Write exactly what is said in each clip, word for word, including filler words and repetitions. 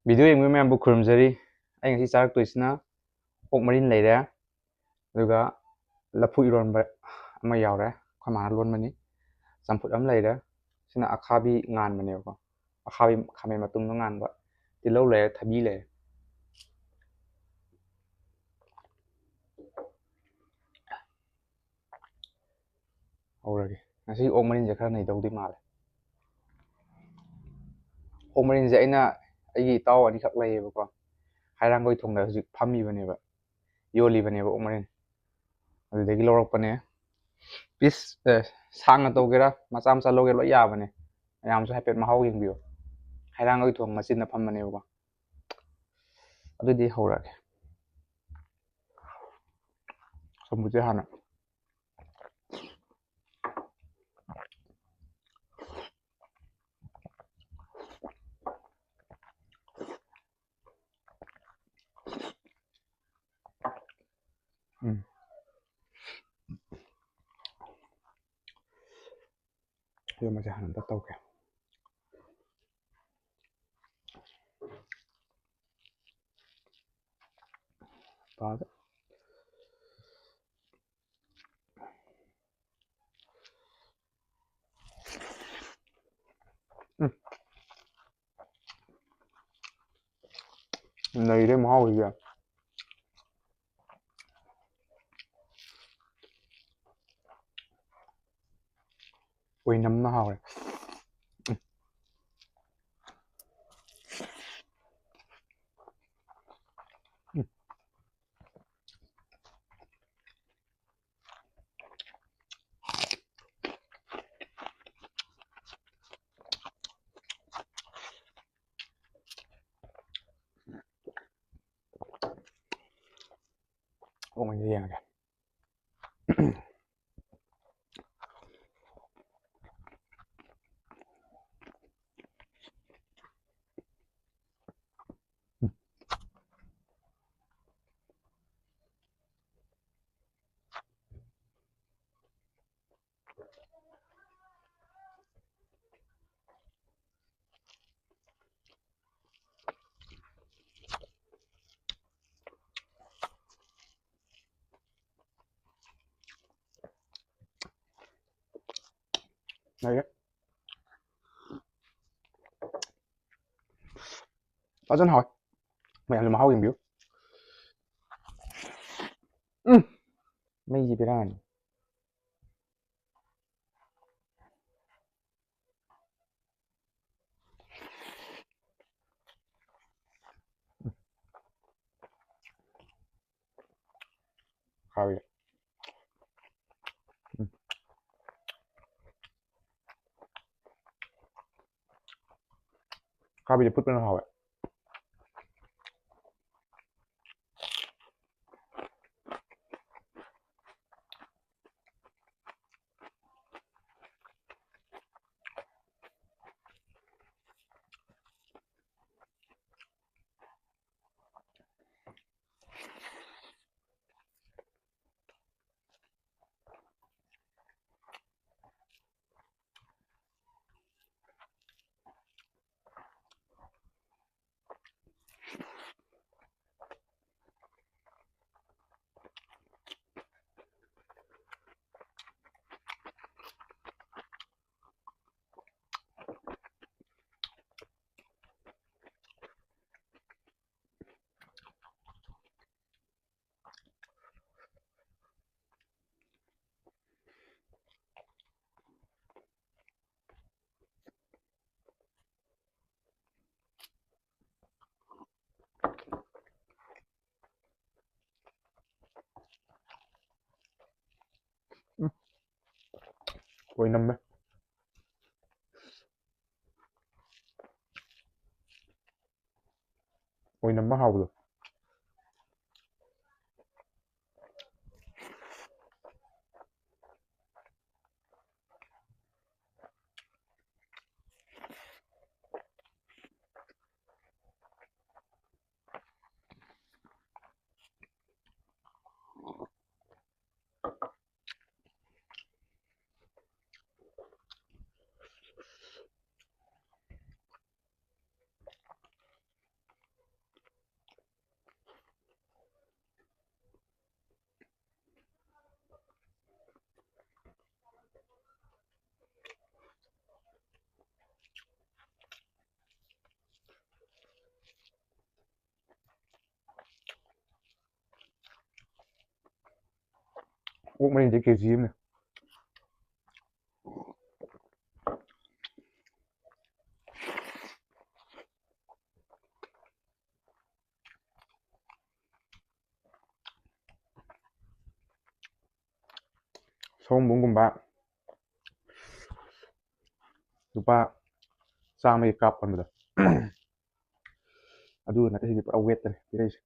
Video ꯌꯦꯡꯕ ꯃꯌꯥꯝꯕꯨ ꯈꯨꯔꯨꯝꯖꯔꯤ꯫ ꯑꯩ ꯉꯁꯤ ꯆꯥꯔꯛꯇꯣꯏꯁꯤꯅ ꯑꯣꯛ ꯃꯔꯤꯟ ꯂꯩꯔꯦ, ꯑꯗꯨꯒ ꯂꯐꯨ ꯏꯔꯣꯟꯕ ꯑꯃ ꯌꯥꯎꯔꯦ, ꯑꯩꯈꯣꯏ ꯃꯥꯅ ꯂꯣꯟꯕꯅꯤ꯫ ꯆꯝꯐꯨꯠ ꯑꯃ ꯂꯩꯔꯦ꯫ ꯁꯤꯅ ꯑꯈꯥꯕꯤ ꯉꯥꯟꯕꯅꯦꯕꯀꯣ, ꯑꯈꯥꯕꯤ ꯈꯥꯃꯦꯟ ꯃꯇꯨꯝꯗꯣ ꯉꯥꯟꯕ꯫ ꯇꯤꯜꯍꯧ ꯂꯩꯔꯦ, ꯊꯕꯤ ꯂꯩꯔꯦ꯫ ꯍꯧꯔꯒꯦ꯫ ꯉꯁꯤ ꯑꯣꯛ ꯃꯔꯤꯟꯁꯦ ꯈꯔ ꯅꯩꯗꯧꯗꯤ ꯃꯥꯜꯂꯦ꯫ ꯑꯣꯛ ꯃꯔꯤꯟꯁꯦ ꯑꯩꯅ ꯑꯩꯒꯤ ꯏꯇꯥꯎ ꯑꯅꯤꯈꯛ ꯂꯩꯌꯦꯕꯀꯣ, ꯍꯩꯔꯥꯡꯒꯣꯏ ꯊꯣꯡꯗ ꯍꯧꯖꯤꯛ ꯐꯝꯃꯤꯕꯅꯦꯕ, ꯌꯣꯜꯂꯤꯕꯅꯦꯕ ꯑꯣꯛ ꯃꯔꯤꯟ꯫ ꯑꯗꯨꯗꯒꯤ ꯂꯧꯔꯛꯄꯅꯦ꯫ ꯄꯤꯁ, ꯑꯦ, ꯁꯥꯡꯅ ꯇꯧꯒꯦꯔꯥ, ꯃꯆꯥ ꯃꯆꯥ ꯂꯧꯒꯦꯔꯥ, ꯂꯣꯏ ꯌꯥꯕꯅꯦ꯫ ꯃꯌꯥꯝꯁꯨ ꯍꯥꯏꯐꯦꯠ ꯃꯍꯥꯎ ꯌꯦꯡꯕꯤꯌꯨ꯫ ꯍꯩꯔꯥꯡꯒꯣꯏ ꯊꯣꯡ ꯃꯆꯤꯟꯗ ꯐꯝꯕꯅꯦꯕꯀꯣ꯫ ꯑꯗꯨꯗꯤ ꯍꯧꯔꯛꯑꯒꯦ꯫ ꯆꯝꯐꯨꯠꯁꯦ ꯍꯥꯟꯅ꯫ ꯎꯝ꯫ ꯏꯔꯣꯟꯕꯁꯦ ꯍꯥꯟꯅ ꯑꯝꯇ ꯇꯧꯒꯦ꯫ ꯇꯥꯗꯦ꯫ ꯎꯝ꯫ ꯅꯩꯔꯦ ꯃꯍꯥꯎꯁꯤꯗꯤ꯫ ꯑꯣꯏꯅꯝꯅ ꯍꯥꯎꯔꯦ꯫ ꯎꯝ꯫ ꯎꯝ꯫ ꯑꯣꯛ ꯃꯔꯤꯟꯁꯦ ꯌꯦꯡꯉꯒꯦ꯫ ꯂꯩꯔꯦ꯫ ꯐꯖꯅ ꯍꯥꯎꯋꯦ꯫ ꯃꯌꯥꯝꯁꯨ ꯃꯍꯥꯎ ꯌꯦꯡꯕꯤꯌꯨ꯫ ꯎꯝ꯫ ꯃꯩꯁꯤ ꯕꯦꯔꯥꯅꯤ꯫ ꯍꯥꯎꯋꯤ꯫ ꯎꯝ꯫ ꯈꯥꯕꯤꯗꯤ ꯐꯨꯠꯄꯅ ꯍꯥꯎꯋꯦ꯫ ꯎꯝ꯫ ꯑꯣꯏꯅꯝꯃꯦ꯫ ꯑꯣꯏꯅꯝꯕ ꯍꯥꯎꯕꯗꯣ꯫ ꯑꯣꯛ ꯃꯔꯤꯟꯁꯦ ꯀꯦ ꯖꯤ ꯑꯃꯅꯦ꯫ ꯁꯑꯣꯝꯕꯨꯡꯒꯨꯝꯕ ꯂꯨꯄꯥ ꯆꯥꯝꯃꯒꯤ ꯀꯥꯞ ꯑꯣꯟꯕꯗꯣ꯫ ꯑꯗꯨ ꯅꯠꯇꯦ, ꯁꯤꯗꯤ ꯄꯨꯔꯥ ꯋꯦꯠꯇꯅꯦ ꯄꯤꯔꯛꯏꯁꯦ꯫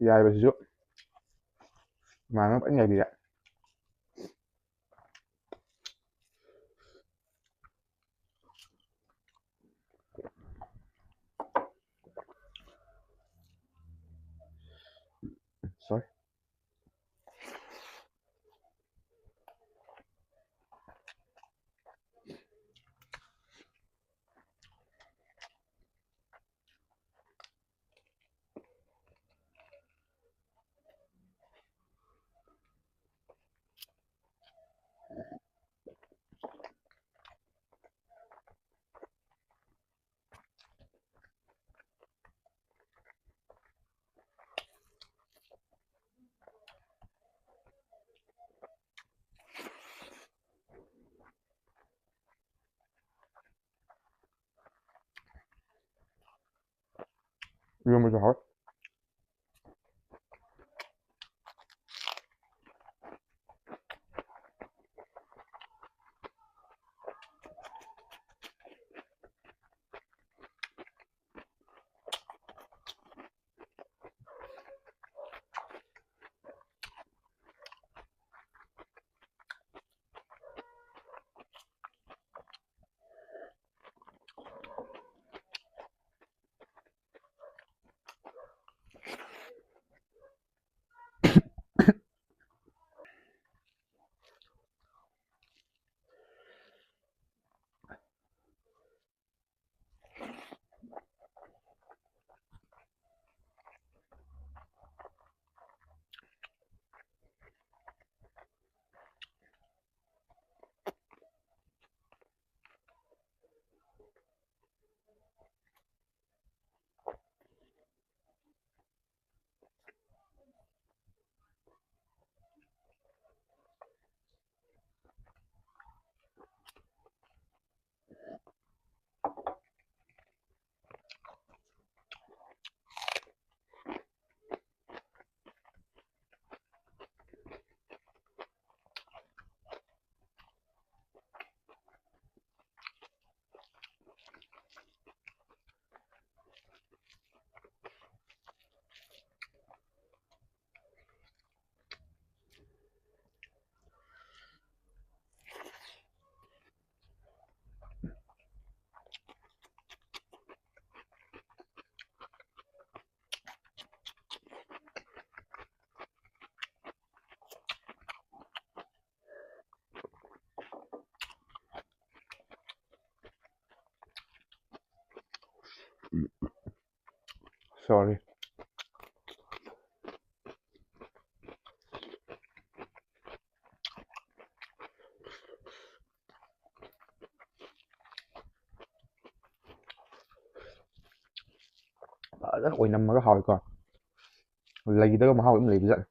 ꯌꯥꯏꯕꯁꯤꯁꯨ ꯏꯃꯥꯟꯅꯕꯅ ꯐꯖꯅ ꯌꯥꯏꯕꯤꯔꯦ꯫ Sorry. ꯏꯔꯣꯟꯕꯁꯨ ꯍꯥꯎꯋꯦ꯫ Sorry. ꯐꯖꯅ ꯑꯣꯏꯅꯝꯃꯒ ꯍꯥꯎꯋꯤꯀꯣ꯫ ꯂꯩꯗꯒ ꯃꯍꯥꯎ ꯑꯗꯨꯝ ꯂꯩꯕꯖꯥꯠꯅꯤ꯫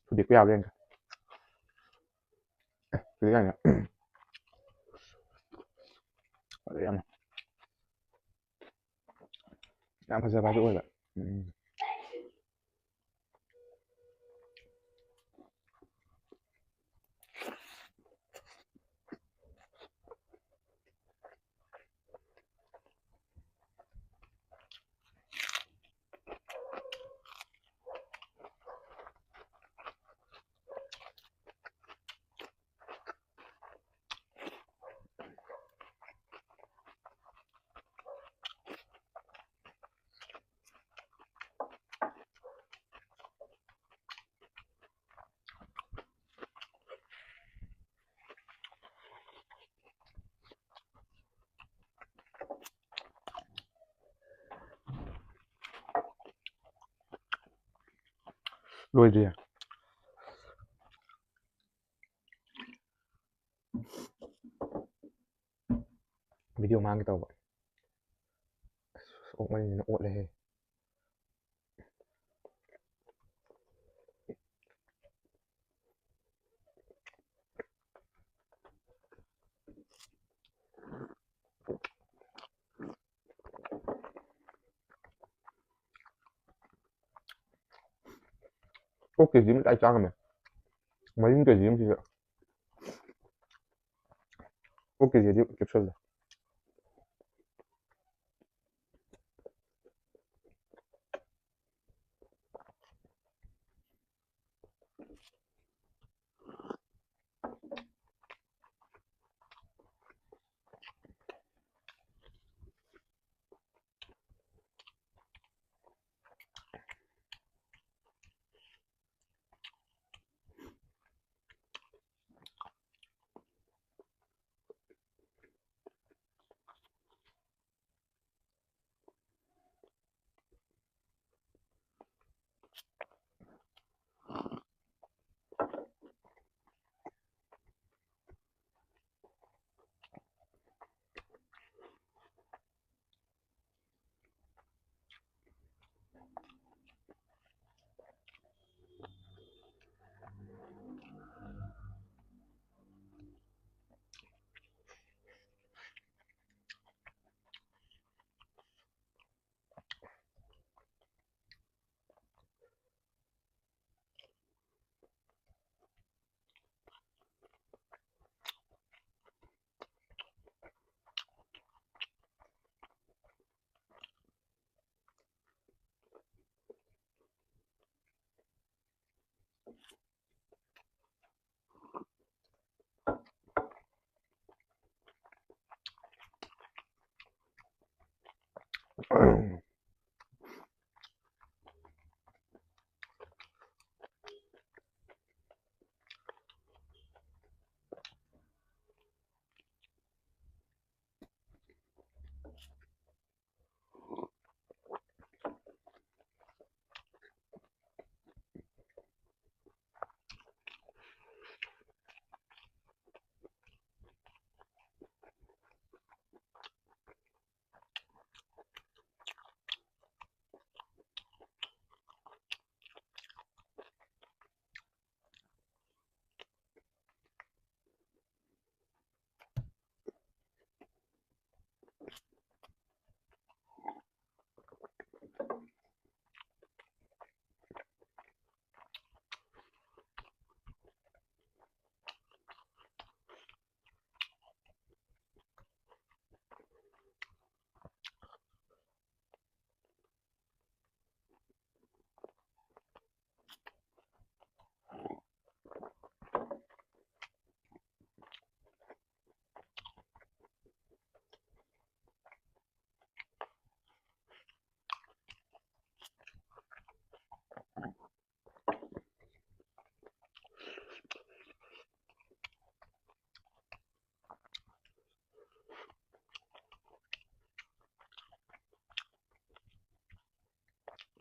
ꯊꯨꯗꯦꯛꯄ ꯌꯥꯕ꯭ꯔꯥ ꯌꯦꯡꯒꯦ꯫ ꯑꯦ, ꯊꯨꯗꯦꯛ ꯌꯥꯏꯅꯦ꯫ ꯐꯖꯩ ꯌꯥꯝꯅ꯫ ꯌꯥꯝ ꯐꯖꯕ ꯍꯥꯏꯗꯣ ꯑꯣꯏꯕ꯫ ꯎꯝ꯫ ꯂꯣꯏꯗ꯭ꯔꯤꯌꯦ꯫ ꯚꯤꯗꯤꯑꯣ ꯃꯥꯡꯒꯦ ꯇꯧꯕ꯫ ꯑꯁ, ꯑꯣꯛ ꯃꯔꯤꯟꯁꯤꯅ ꯑꯣꯠꯂꯦꯍꯦ꯫ ꯑꯣꯛ ꯀꯦ ꯖꯤ ꯑꯃ ꯇꯥꯏ ꯆꯥ ꯉꯝꯃꯦ꯫ ꯃꯔꯤꯟ ꯀꯦ ꯖꯤ ꯑꯃꯁꯤꯗ꯫ ꯑꯣꯛ ꯀꯦ ꯖꯤꯗꯤ ꯀꯦꯞꯁꯨꯜꯗ꯫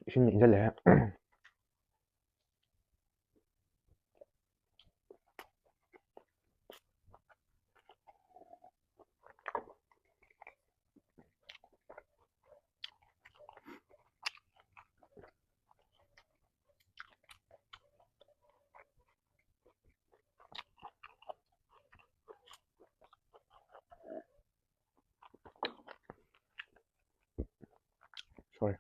ꯏꯁꯤꯡ ꯏꯪꯁꯤꯜꯂꯦ꯫ Sorry.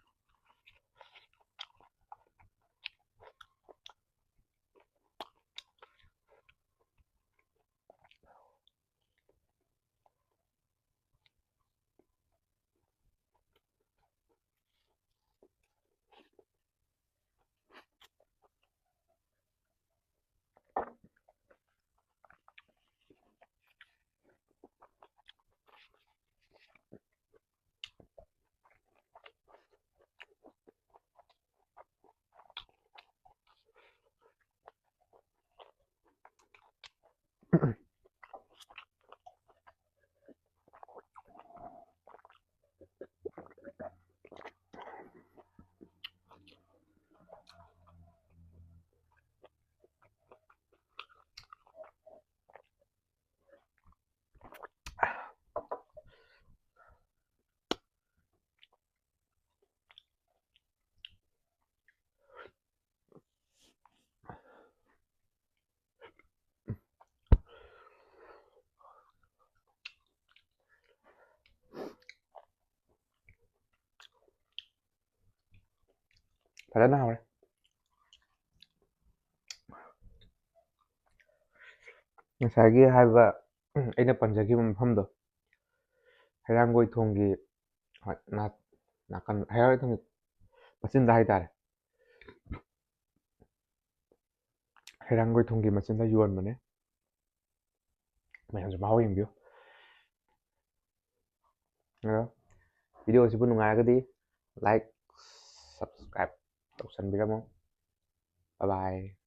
ꯐꯖꯅ ꯍꯥꯎꯔꯦ꯫ ꯉꯁꯥꯏꯒꯤ ꯍꯥꯏꯕ ꯑꯩꯅ ꯄꯟꯖꯈꯤꯕ ꯃꯐꯝꯗꯣ, ꯍꯩꯔꯥꯡꯒꯣꯏ ꯊꯣꯡꯒꯤ, ꯍꯣꯏ, ꯅꯥ-, ꯅꯥꯀꯟ, ꯍꯩꯔꯥꯡꯒꯣꯏ ꯊꯣꯡꯒꯤ ꯃꯆꯤꯟꯗ ꯍꯥꯏꯇꯥꯔꯦ, ꯍꯩꯔꯥꯡꯒꯣꯏ ꯊꯣꯡꯒꯤ ꯃꯆꯤꯟꯗ ꯌꯣꯟꯕꯅꯦ꯫ ꯃꯌꯥꯝꯁꯨ ꯃꯍꯥꯎ ꯌꯦꯡꯕꯤꯌꯨ꯫ ꯑꯗꯣ video ꯑꯁꯤꯕꯨ ꯅꯨꯡꯉꯥꯏꯔꯒꯗꯤ like, subscribe ꯇꯧꯁꯟꯕꯤꯔꯝꯃꯣ꯫ Bye bye꯫